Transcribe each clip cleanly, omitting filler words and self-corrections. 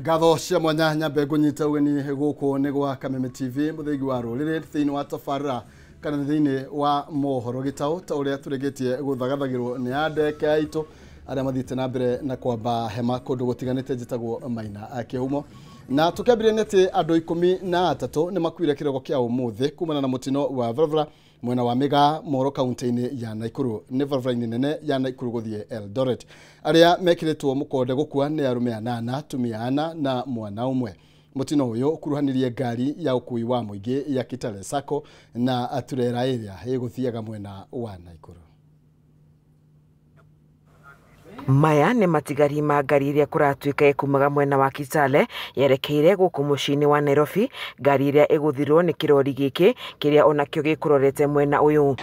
Ngatho cia mwanya nyambe ngũnyita ũgeni gũkũ nĩ gwa Kameme TV mũthĩgi wa rũrĩrĩ thĩinĩ wa tabarĩra kana thĩinĩ wa mohoro gĩtaũ ta ũrĩa tũrĩkĩtie gũthagathagĩrwo nĩ andeke aitũ arĩa mathiĩte na mbere na kwamba hema kũndũ gũtiganĩte. Njĩtagwo Maina Kĩhumo na tũkĩambĩrĩria nĩ atĩ andũ 13 nĩ makuire kĩrogo kĩa ũmũthĩ kumana na mũtino wa barabara mwena wa Migaa Moro kaunti-inĩ ya Nakuru nĩ barabara-inĩ nene ya Nakuru gũthiĩ Eldoret. Arĩa mekĩrĩtwo mũkonde gũkua nĩ arũme 8, atumia 4 na mwana ũmwe. Mũtino ũyũ ũkuruhanirie ngari ya ũkui wa mũingĩ ya Kitale Sacco na turera ĩrĩa ĩgũthiaga mwena wa Nakuru. Maya nĩ matigari ma ngari ĩrĩa kũratuĩka ĩkumaga mwena wa Kitale yerekeire gũkũ mũciĩ-inĩ wa Nairobi, ngari ĩrĩa ĩgũthirwo nĩ kĩrori gĩkĩ kĩrĩa onakĩo gĩkũrorete mwena ũyũ.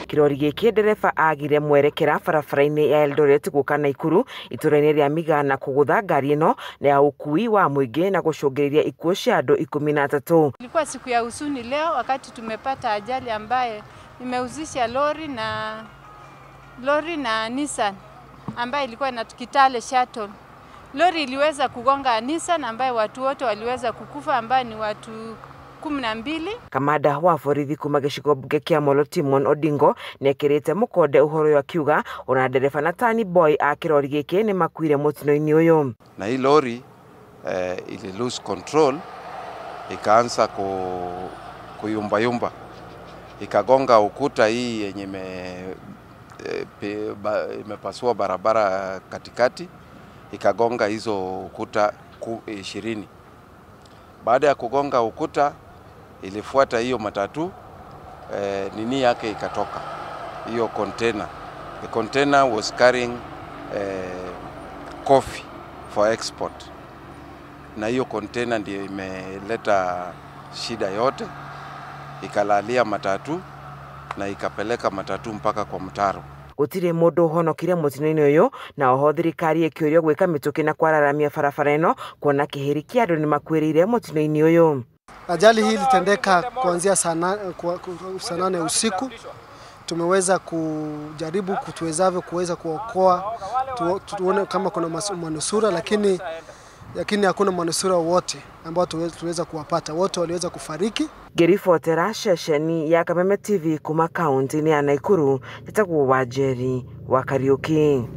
Kĩrori gĩkĩ ndereba agire mwerekera barabara-inĩ ya Eldoret gũka Nakuru itũra-inĩ rĩa Migaa na kũgũtha ngari ĩno ya ũkui wa mũingĩ na gũcũngĩrĩria ikuũ cia andũ 13. Ilikuwa siku ya huzuni leo wakati tumepata ajali ambaye imehusisha lori na Nissan ambayo ilikuwa na Kitale Shuttle. Lori iliweza kugonga Nissan ambaye watu wote waliweza kukufa ambaye ni watu 12. Kamanda wa borithi kuma gĩcigo mbunge kĩa Molo Timon Odingo nĩekĩrĩte mũkonde ũhoro ũyũ akiuga ona ndereba na tani boy a kĩrori gĩkĩ nĩ makuire mũtino-inĩ ũyũ. Na hii lori ili lose control ikaanza kuyumba yumba, ikagonga ukuta hii yenye imepasua barabara katikati, ikagonga hizo ukuta 20. Baada ya kugonga ukuta ilifuata hiyo matatu, nini yake ikatoka hiyo container. The container was carrying coffee for export, na hiyo container ndio imeleta shida yote, ikalalia matatu na ikapeleka matatu mpaka kwa mtaro. Gũtirĩ mũndũ ũhonokire mũtino-inĩ ũyũ na oho thirikari ĩkĩũrio gwĩka mĩtũkĩ na kwararamia barabara ĩno kuona kĩhĩri kĩa andũ nĩmakuĩrĩire mũtino-inĩ ũyũ. Ajali hii ilitendeka kuanzia saa 8 usiku. Tumeweza kujaribu kutuwezavyo kuweza kuokoa, tuone kama kuna manusura, lakini hakuna manusura wote ambao tuweza kuwapata. Wote waliweza kufariki. Ngĩribotera ceceni ya Kameme TV kuma kaunti-inĩ ya Nakuru, njĩtagwo Wanjeri wa Kariũki.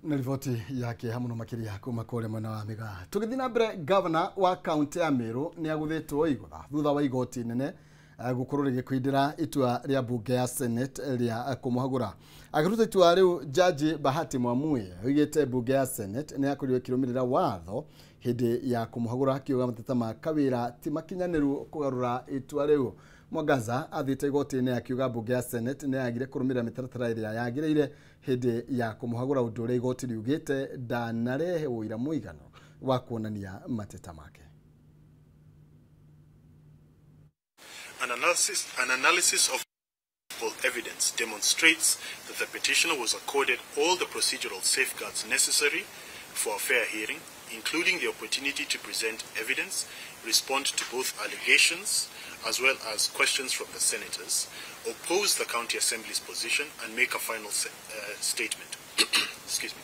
Na riboti yake hamwe makĩria kuma kũrĩa mwena wa Migaa. Tũgĩthiĩ na mbere, gavana wa kaunti ya Meru nĩ agũthĩtwo igũtha thutha wa igoti nene gũkorwo rĩgĩkũindĩra itua rĩa mbunge ya Senate rĩa kũmũhagũra. Akĩruta itua rĩu, Jaji Bahati Mwamuye oigĩte mbunge ya Senate nĩ yakorirwo ĩkĩrũmĩrĩra watho hĩndĩ ya kũmũhagũra, akiuga mateta ma Kawĩra ti makinyanĩru kũgarũra itua rĩu. Mwangaza athiĩte igoti-inĩ akiuga mbunge ya Senate nĩ yagire kũrũmĩrĩra mĩtaratara ĩrĩa yagĩrĩire hĩndĩ ya kũmũhagũra, ũndũ ũrĩa igoti riugĩte ndanarehe ũira mũiganu wa kuonania mateta make. An analysis of all evidence demonstrates that the petitioner was accorded all the procedural safeguards necessary for a fair hearing, including the opportunity to present evidence, respond to both allegations as well as questions from the senators, oppose the county assembly's position, and make a final statement. Excuse me.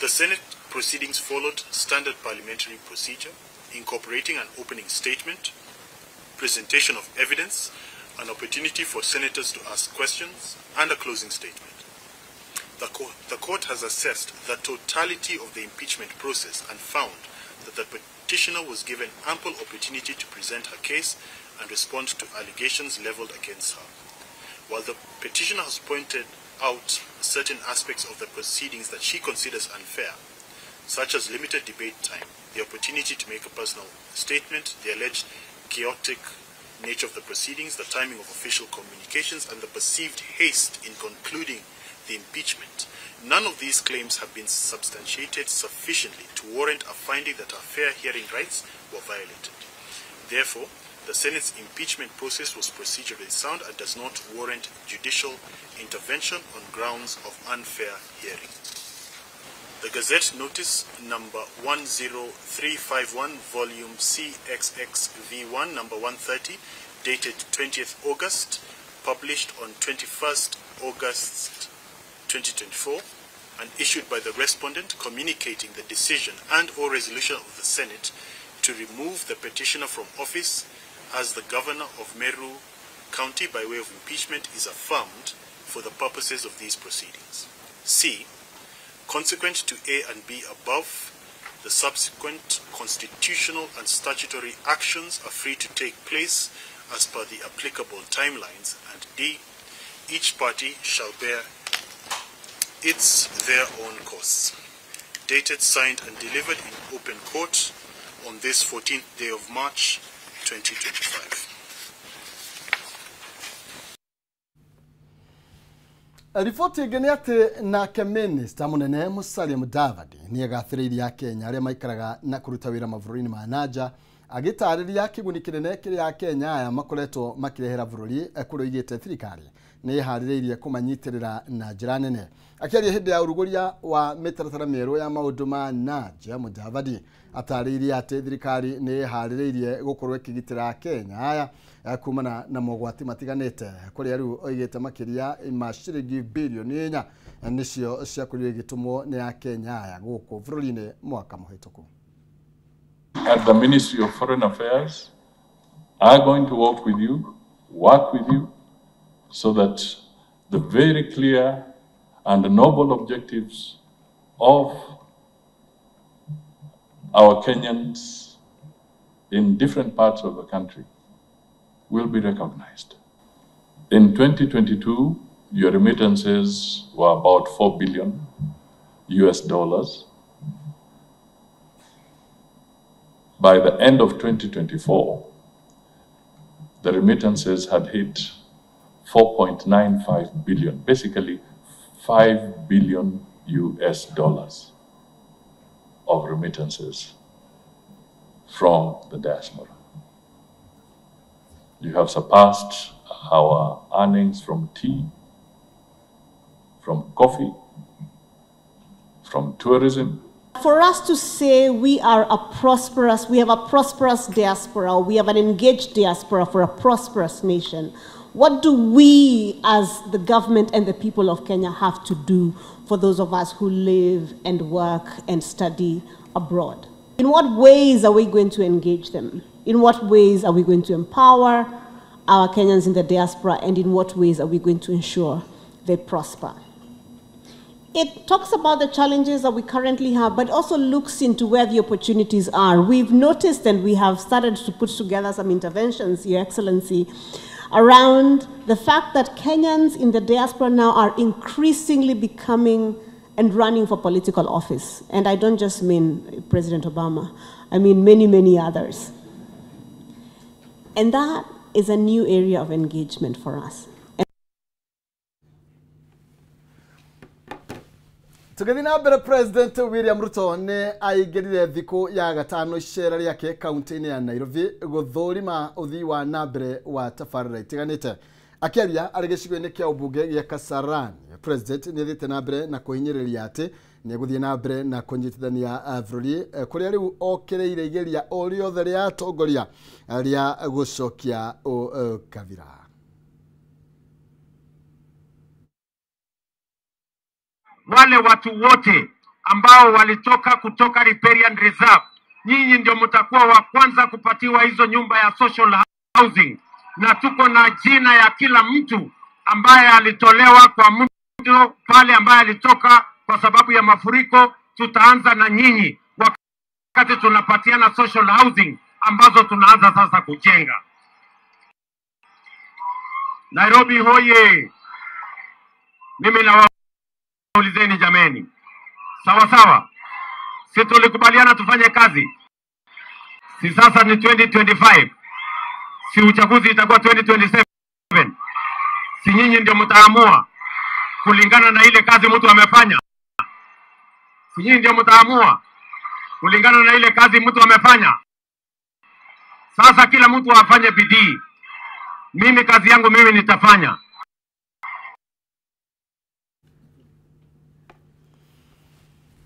The Senate proceedings followed standard parliamentary procedure, incorporating an opening statement, presentation of evidence, an opportunity for senators to ask questions, and a closing statement. The court has assessed the totality of the impeachment process and found that the petitioner was given ample opportunity to present her case and respond to allegations leveled against her. While the petitioner has pointed out certain aspects of the proceedings that she considers unfair, such as limited debate time, the opportunity to make a personal statement, the alleged chaotic nature of the proceedings, the timing of official communications, and the perceived haste in concluding the impeachment, none of these claims have been substantiated sufficiently to warrant a finding that her fair hearing rights were violated. Therefore, the Senate's impeachment process was procedurally sound and does not warrant judicial intervention on grounds of unfair hearing. The Gazette Notice number 10351, volume CXXV1, number 130, dated 20th August, published on 21st August 2024, and issued by the respondent communicating the decision and or resolution of the Senate to remove the petitioner from office as the governor of Meru County by way of impeachment is affirmed for the purposes of these proceedings. C, consequent to A and B above, the subsequent constitutional and statutory actions are free to take place as per the applicable timelines. And D, each party shall bear its their own costs. Dated, signed, and delivered in open court on this 14th day of March, 2025. Riboti ĩngĩ nĩ atĩ nake minista mũnene Musalia Mudavadi nĩ agathĩrĩirie Akenya arĩa maikaraga na kũruta wĩra mabũrũri-inĩ ma nanja agĩtarĩria kĩguni kĩnene kĩrĩa Akenya aya makoretwo makĩrehera bũrũri kũrĩa oigĩte thirikari nĩ ĩharĩrĩirie kũmanyitĩrĩra na njĩra nene. Akĩaria hĩndĩ ya ũrugũria wa mĩtaratara mĩerũ ya maũndũ ma nanja, Mudavadi atarĩirie atĩ thirikari nĩ ĩharĩrĩirie gũkorwo ĩkĩgitĩra Akenya aya kumana na mogwati matiganĩte kũrĩa rĩu oigĩte makĩria ma ciringi bilioni 4 nĩcio ciakorirwo igĩtũmwo nĩ Akenya aya gũkũ bũrũri-inĩ mwaka mũhĩtũku. At the Ministry of Foreign Affairs are going to work with you, so that the very clear and noble objectives of our Kenyans in different parts of the country will be recognized. In 2022, your remittances were about $4 billion US. By the end of 2024, the remittances had hit 4.95 billion, basically $5 billion US of remittances from the diaspora. You have surpassed our earnings from tea, from coffee, from tourism. For us to say we are a prosperous, we have a prosperous diaspora, we have an engaged diaspora for a prosperous nation, what do we as the government and the people of Kenya have to do for those of us who live and work and study abroad? In what ways are we going to engage them? In what ways are we going to empower our Kenyans in the diaspora? And in what ways are we going to ensure they prosper? It talks about the challenges that we currently have, but also looks into where the opportunities are. We've noticed and we have started to put together some interventions, Your Excellency, around the fact that Kenyans in the diaspora now are increasingly becoming and running for political office. And I don't just mean President Obama, I mean many, many others. And that is a new area of engagement for us. Tũgĩthiĩ na mbere, President William Ruto nĩ aingĩrire thikũ ya gatano icera rĩake kaunti-inĩ ya Nairobi gũthũrima ũthii wa na mbere wa tabarĩra itiganĩte. Akĩaria arĩ gĩcigo-inĩ kĩa ũmbunge gĩa Kasarani, President nĩ athiĩte na mbere na kũhinyĩrĩria atĩ nĩ egũthiĩ na mbere na kũnyitithania bũrũri kũrĩa rĩu okĩrĩire igeria o rĩothe rĩa atongoria rĩa gũcokia ũkabira. Wale watu wote ambao walitoka kutoka Riparian Reserve, nyinyi ndio mtakuwa wa kwanza kupatiwa hizo nyumba ya social housing, na tuko na jina ya kila mtu ambaye alitolewa kwa mtu pale ambaye alitoka kwa sababu ya mafuriko. Tutaanza na nyinyi wakati tunapatiana social housing ambazo tunaanza sasa kujenga. Nairobi hoye! Mimi na ulizeni jameni, sawa sawa, si tulikubaliana tufanye kazi? Si sasa ni 2025, si uchaguzi itakuwa 2027? Si nyinyi ndio mtaamua kulingana na ile kazi mtu amefanya? Si nyinyi ndio mtaamua kulingana na ile kazi mtu amefanya? Sasa kila mtu afanye bidii. Mimi kazi yangu mimi nitafanya.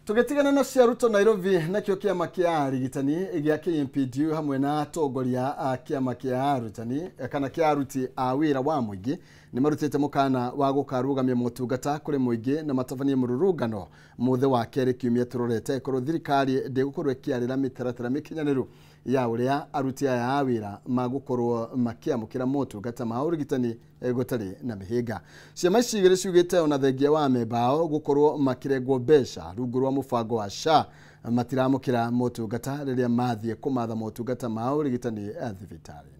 Tũgĩtigana na cia Ruto Nairobi, nakĩo kĩama kĩa arigitani gĩa KMPDU hamwe na atongoria a kĩama kĩa arutani kana kĩa aruti a wĩra wa mũingĩ Nĩ marutĩte mũkana wa gũkarũgamia motungata kũrĩ mũingĩ na matabanie mũrũrũngano mũthĩ wa kerĩ kiumia tũrorete korwo thirikari ndĩgũkorwo ĩkĩarĩra mĩtaratara mĩkinyanĩru ya ũrĩa aruti aya a wĩra magũkorwo makĩamũkĩra motungata ma ũrigitani gũtarĩ na mĩhĩnga. Ciama ici igĩrĩ ciugĩte ona thengia wa amemba ao gũkorwo makĩrengwo mbeca rungu rwa mũbango wa SHA matiramũkĩra motungata rĩrĩa mathiĩ kũmatha motungata ma ũrigitani thibitarĩ.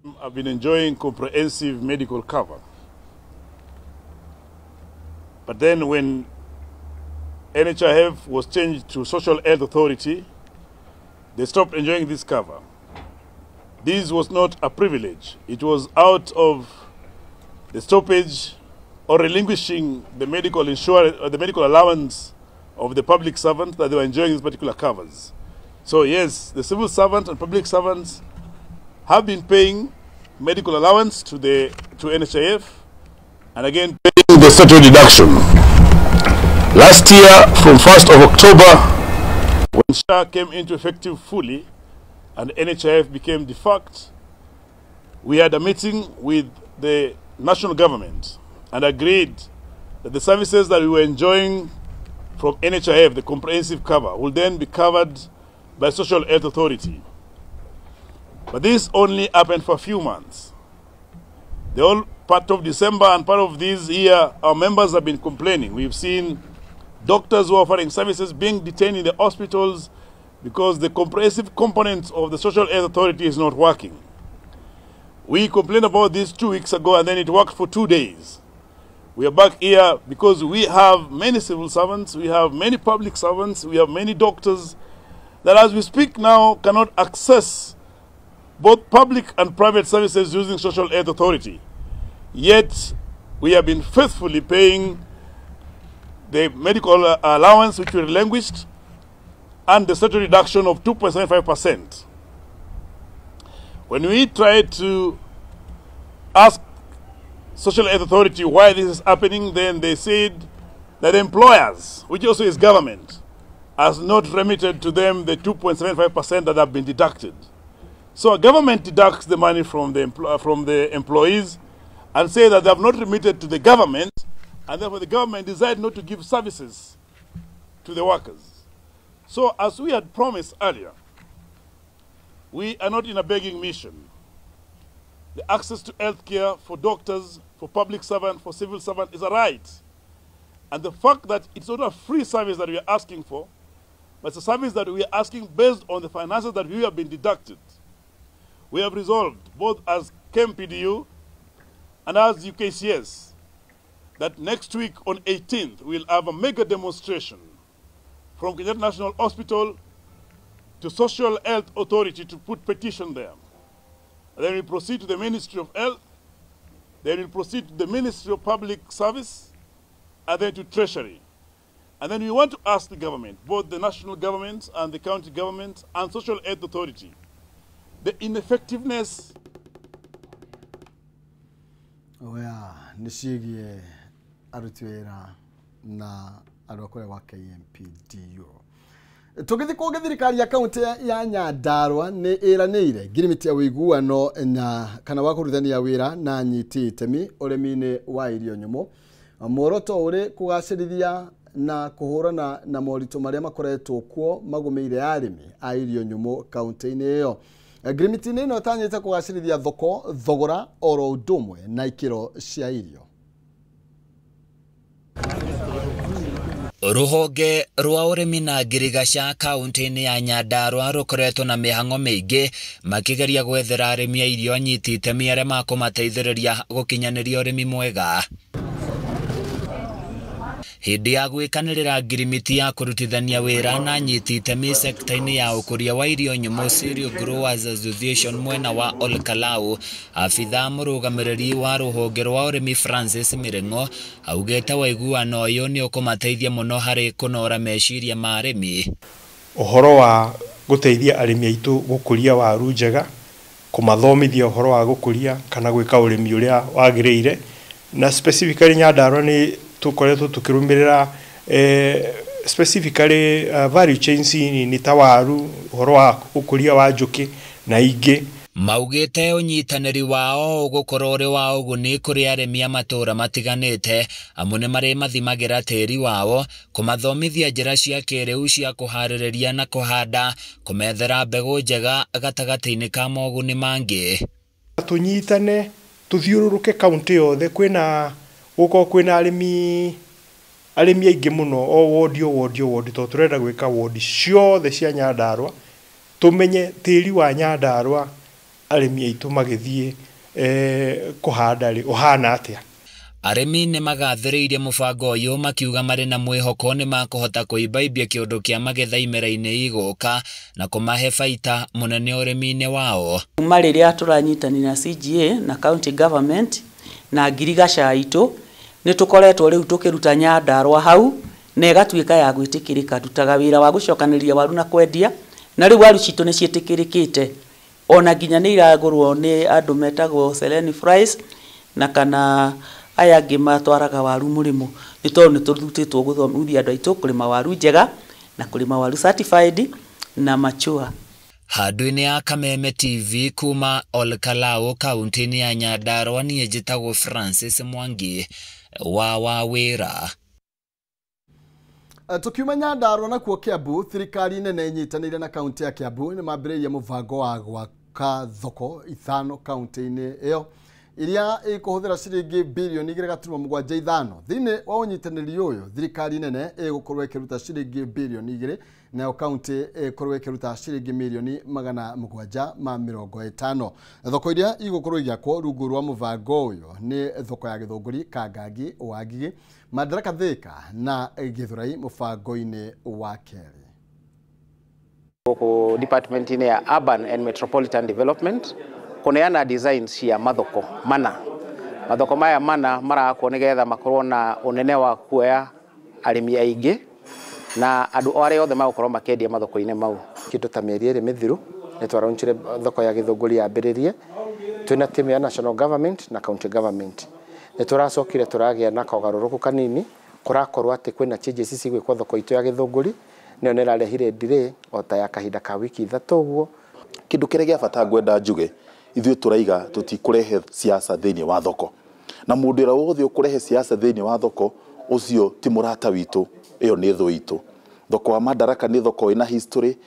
I've been enjoying comprehensive medical cover. But then when NHIF was changed to Social Health Authority, they stopped enjoying this cover. This was not a privilege. It was out of the stoppage or relinquishing the medical insurance or the medical allowance of the public servants that they were enjoying these particular covers. So yes, the civil servants and public servants have been paying medical allowance to NHIF and again paying the statutory deduction. Last year, from 1st of October, when SHA came into effective fully and NHIF became defunct, we had a meeting with the national government and agreed that the services that we were enjoying from NHIF, the comprehensive cover, will then be covered by Social Health Authority. But this only happened for a few months. The whole part of December and part of this year, our members have been complaining. We've seen doctors who are offering services being detained in the hospitals because the comprehensive component of the Social Health Authority is not working. We complained about this 2 weeks ago and then it worked for 2 days. We are back here because we have many civil servants, we have many public servants, we have many doctors that as we speak now cannot access both public and private services using Social Health Authority. Yet, we have been faithfully paying the medical allowance which we relinquished and the statutory reduction of 2.75%. When we tried to ask Social Health Authority why this is happening, then they said that employers, which also is government, has not remitted to them the 2.75% that have been deducted. So government deducts the money from the employees and say that they have not remitted to the government, and therefore the government decided not to give services to the workers. So as we had promised earlier, we are not in a begging mission. The access to health care for doctors, for public servants, for civil servants is a right. And the fact that it's not a free service that we are asking for, but it's a service that we are asking based on the finances that we have been deducted. We have resolved, both as KMPDU and as UKCS, that next week on 18th, we'll have a mega demonstration from Kenyatta National Hospital to Social Health Authority to put petition there. And then we proceed to the Ministry of Health, then we proceed to the Ministry of Public Service, and then to Treasury. And then we want to ask the government, both the national government and the county government and Social Health Authority, the ineffectiveness. Oya, nĩciĩgiĩ aruti wĩra na andũ a kũrĩa gwa KMPDU. Tũgĩthiĩ kũngĩ, thirikari ya kaunti ya Nyandarua nĩ ĩranĩire ngirimiti ya ũiguano na kana wa kũrutithania wĩra na anyiti itemi ũrĩmi-inĩ wa irio nyũmũ. Muoroto ũrĩ kũgacĩrithia na kũhũrana na moritũ marĩa makoretwo kuo magũmĩire arĩmi a irio nyũmũ kaunti-inĩ ĩyo. Ngirimiti-inĩ ĩno ĩtanyĩte kũgacĩrithia thoko, thogora oro ũndũ ũmwe na ikĩro cia irio. Rũhonge rwa ũrĩmi na ngirigaca kaunti-inĩ ya Nyandarua rũkoretwo na mĩhang'o mĩingĩ makĩgeria gwethera arĩmi a irio anyiti itemi arĩa makũmateithĩrĩria gũkinyanĩria ũrĩmi mwega. Hĩndĩ ya gwĩkanĩrĩra ngirimiti ya kũrutithania wĩra na anyiti itemi sekta-inĩ ya ũkũria wa irio nyũmũ Cereal Growers Association mwena wa Olkalau, abithaa mũrũgamĩrĩri wa rũhonge rwa ũrĩmi Francis Mĩrĩng'o augĩte waiguano ũyũ nĩ ũkũmateithia mũno harĩ kũnora meciria ma arĩmi. Ũhoro wa gũteithia arĩmi aitũ gũkũria waru njega, kũmathomithia ũhoro wa gũkũria kana gwĩka ũrĩmi ũrĩa wagĩrĩire, na specifically Nyandarua nĩ tukoretwo tukĩrũmĩrĩra specifically value chains nĩ ta waru, ũhoro wa ũkũria wa njũkĩ na ingĩ. Maugĩte ũnyitanĩri wao ũgũkorwo ũrĩ wa ũguni kũrĩ arĩmi a matũũra matiganĩte amu nĩ marĩmathimagĩra tĩri wao, kũmathomithia njĩra cia kĩrĩu cia kũharĩrĩria na kũhanda, kũmethera mbegũ njega gatagatĩ-inĩ ka moguni mangĩ. Tũnyitane tũthiũrũrũke kaunti yothe, kwĩna gũkorwo kwĩna arĩmi aingĩ mũno o wodi o wodi o wodi, tondũ tũrenda gwĩka wodi ciothe cia Nyandarua, tũmenye tĩri wa Nyandarua arĩmi aitũ magĩthiĩ kũhanda rĩ ũhana atĩa. Arĩmi nĩ magathĩrĩirie mũbango ũyũ makiuga marĩ na mwĩhoko nĩ makũhota kũimbaimbia kĩũndũ kĩa magetha imera-inĩ igũka na kũmahe baita mũnene ũrĩmi-inĩ wao. Kuma rĩrĩa tũranyitanĩra na CGA na county government na ngirigaca itũ nĩ tũkoretwo rĩu tũkĩruta Nyandarua hau na ĩgatuĩka ya gwĩtĩkĩrĩka. Ndutaga wĩra wa gũcokanĩrĩria waru na kwendia, na rĩu waru citũ nĩ ciĩtĩkĩrĩkĩte ona nginya nĩ iragũrwo nĩ andũ metagwo Seleni Fries na kana aya angĩ matwaraga waru mũrĩmo, nĩ tondũ nĩ tũrutĩtwo gũthomithia andũ aitũ kũrĩma waru njega na kũrĩma waru certified na mature. Handũ-inĩ ya Kameme TV kuma Olkalau kaunti-inĩ ya Nyandarua, niĩ njĩtagwo Francis Mwangi wa Wawĩra. Tukiuma Nyandarua nakuo Kiambu, thirikari nene ĩnyitanĩire na kaunti ya Kiambu nĩ mambĩrĩirie mũbango wa gwaka thoko 5 kaunti-inĩ ĩyo iria ĩkũhũthĩra ciringi bilioni 2.75. Thĩinĩ wa ũnyitanĩri ũyũ, thirikari nene ĩgũkorwo ĩkĩruta ciringi bilioni 2 nayo kaunti ĩkorwo ĩkĩruta ciringi milioni 750. Thoko iria igũkorwo igĩakwo rungu rwa mũbango ũyũ nĩ thoko ya Gĩthũngũri, Kangangi, Wangigĩ, Madaraka Thika na Gĩthũrai mũbango-inĩ wa kerĩ. Gũkũ department-inĩ ya Urban and Metropolitan Development kuneana designs cia mathoko mana. Mathoko maya mana marakwo nigetha makorwo na unene wa kuoya arĩmi aingĩ na andũ arĩa othe magũkorwo makĩendia mathoko-inĩ mau. Kĩndũ ta mĩeri ĩrĩ mĩthiru nĩ twaraunchire thoko ya Gĩthũngũri yambĩrĩrie twĩna timu ya national government na county government. Nĩ tũracokire tũragĩa na kaũgarũrũku kanini, kũrakorwo atĩ kwĩna changes cigwĩkwo thoko itũ ya Gĩthũngũri, nĩyo nĩ ĩrarehire delay o ta ya kahinda ka wiki 3 ũguo. Kĩndũ kĩrĩa gĩa bata ngwenda njuge, ithuĩ tũraiga tũtikũrehe siasa thĩinĩ wa thoko, na mũndũ ũrĩa wothe ũkũrehe siasa thĩinĩ wa thoko ũcio ti mũrata witũ, ĩyo nĩ thũ itũ. Thoko wa Madaraka nĩ thoko ĩna history,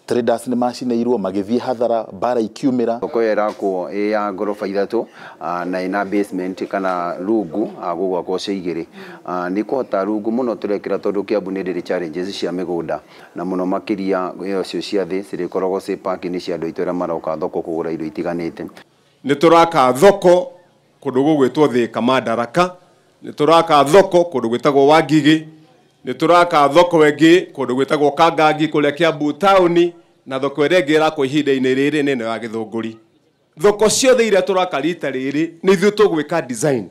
traders nĩ macineirwo magĩthiĩ hathara, mbara ikiumĩra. Thoko ĩyo ĩrakwo ĩ ya ngoroba 3 na ĩna basement kana rungu gũgwakwo cio 2. Nĩ kũhota rungu mũno tũrekĩra tondũ Kiambu nĩ ndĩrĩ challenges cia mĩgũnda, na mũno makĩria ĩyo cio cia thĩ cirĩkoragwo ciĩ parking cia andũ aitũ arĩa maroka thoko kũgũra indo itiganĩte. Nĩ tũraka thoko kũndũ gũgwĩtwo Thika Madaraka, nĩ tũraka thoko kũndũ gwĩtagwo Wangigĩ, nĩ tũraka thoko ĩngĩ kũndũ gwĩtagwo Kangangi kũrĩa Kiambu taũni, na thoko ĩrĩa ĩngĩ ĩrakwo ihinda-inĩ rĩrĩ nĩ ĩno ya Gĩthũngũri. Thoko ciothe iria tũraka rita rĩrĩ nĩ ithuĩ tũgwĩka design,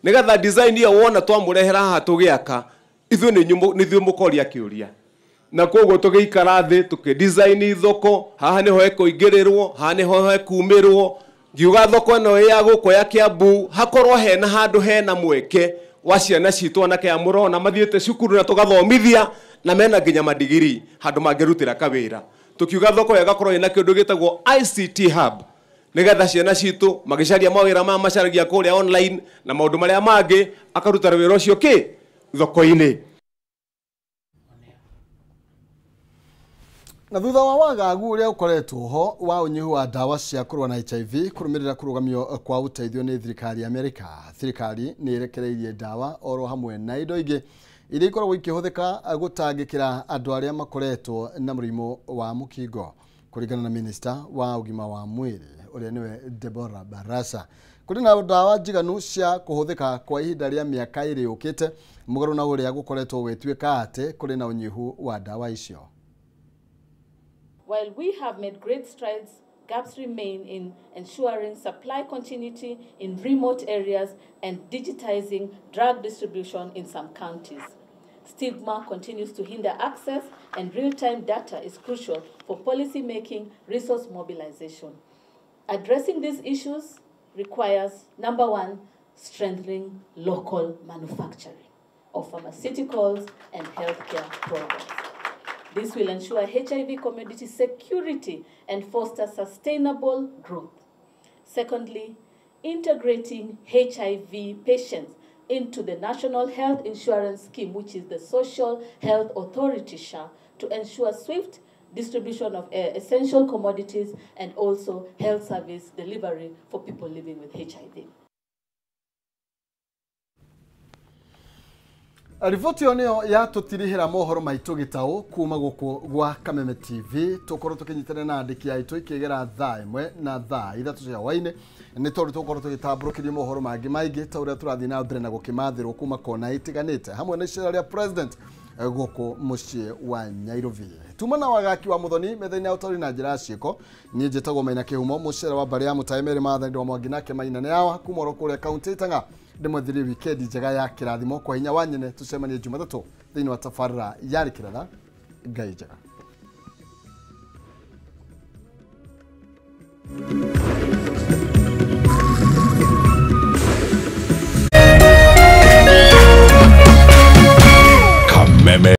nĩgetha design ĩyo wona twamũrehera haha tũgĩaka, ithuĩ nĩ ithuĩ mũkoria kĩũria, na koguo tũgĩikara thĩ tũkĩ-design thoko, haha nĩho ĩkũingĩrĩrwo, haha nĩho ĩkumĩrwo. Ngiuga thoko ĩno ya gũkũ ya Kiambu hakorwo hena handũ hena mweke wa ciana citũ anake aya mũrona mathiĩte cukuru na tũgathomithia na mena nginya madigiri handũ mangĩrutĩra kawĩra. Tukiuga thoko ĩyo ĩgakorwo ĩna kĩndũ gĩtagwo ICT hub, nĩgetha ciana citũ magĩcaria mawĩra maya macaragia kũrĩa online na maũndũ marĩa mangĩ, akaruta wĩra ũcio kĩ thoko-inĩ. Na thutha wa wagagu ũrĩa ũkoretwo ho wa ũnyihu wa ndawa cia kũrũa na HIV kũrũmĩrĩra kũrũgamio kwa ũteithio nĩ thirikari ya Amerika, thirikari nĩ ĩrekereirie ndawa oro hamwe na indo ingĩ iria ikoragwo ikĩhũthĩka gũtangĩkĩra andũ arĩa makoretwo na mũrimũ wa mũkingo, kũringana na minista wa ũgima wa mwĩrĩ ũrĩa nĩwe Deborah Barasa. Kũrĩ na ndawa njiganu cia kũhũthĩka kwa ihinda rĩa mĩaka ĩrĩ yũkĩte, mũgarũ na ũrĩa gũkoretwo gũgĩtuĩka atĩ kũrĩ na ũnyihu wa ndawa icio. While we have made great strides, gaps remain in ensuring supply continuity in remote areas and digitizing drug distribution in some counties. Stigma continues to hinder access, and real-time data is crucial for policy making, resource mobilization. Addressing these issues requires, number one, strengthening local manufacturing of pharmaceuticals and healthcare products. This will ensure HIV commodity security and foster sustainable growth. Secondly, integrating HIV patients into the National Health Insurance Scheme, which is the Social Health Authority, SHA, to ensure swift distribution of essential commodities and also health service delivery for people living with HIV. Riboti ĩyo nĩyo yatũtirihĩra mohoro maitũ gĩtaũ kuma gũkũ gwa Kameme TV. Tũkorwo tũkĩnyitanĩra na andĩki aitũ ikĩgera thaa 1 na thaa 3 cia hwaĩ-inĩ, nĩ tondũ tũgũkorwo tũgĩtambũrũkĩria mohoro mangĩ maingĩ ta ũrĩa tũrathiĩ na mbere na gũkĩmathĩrwo kuma kona itiganĩte hamwe na icera rĩa president gũkũ mũciĩ wa Nairobi. Tuma na wagaki wa Muthoni metha-inĩ ya ũtaũri na njĩra ya ciĩko. Niĩ njĩtagwo Maina Kĩhumo, mũcere wa mbarĩ ya Mũtaĩ Mary Maathai wa Mwangi nake Maina nĩ awa kuma oro kũrĩa kaunti Tanga. Ndĩmwethirie wikendi njega ya kĩrathimo kwa hinya wa nyene. Tũcemanie Jumatatũ thĩinĩ wa tabarĩra ya Rĩkĩratha. Ngai njega.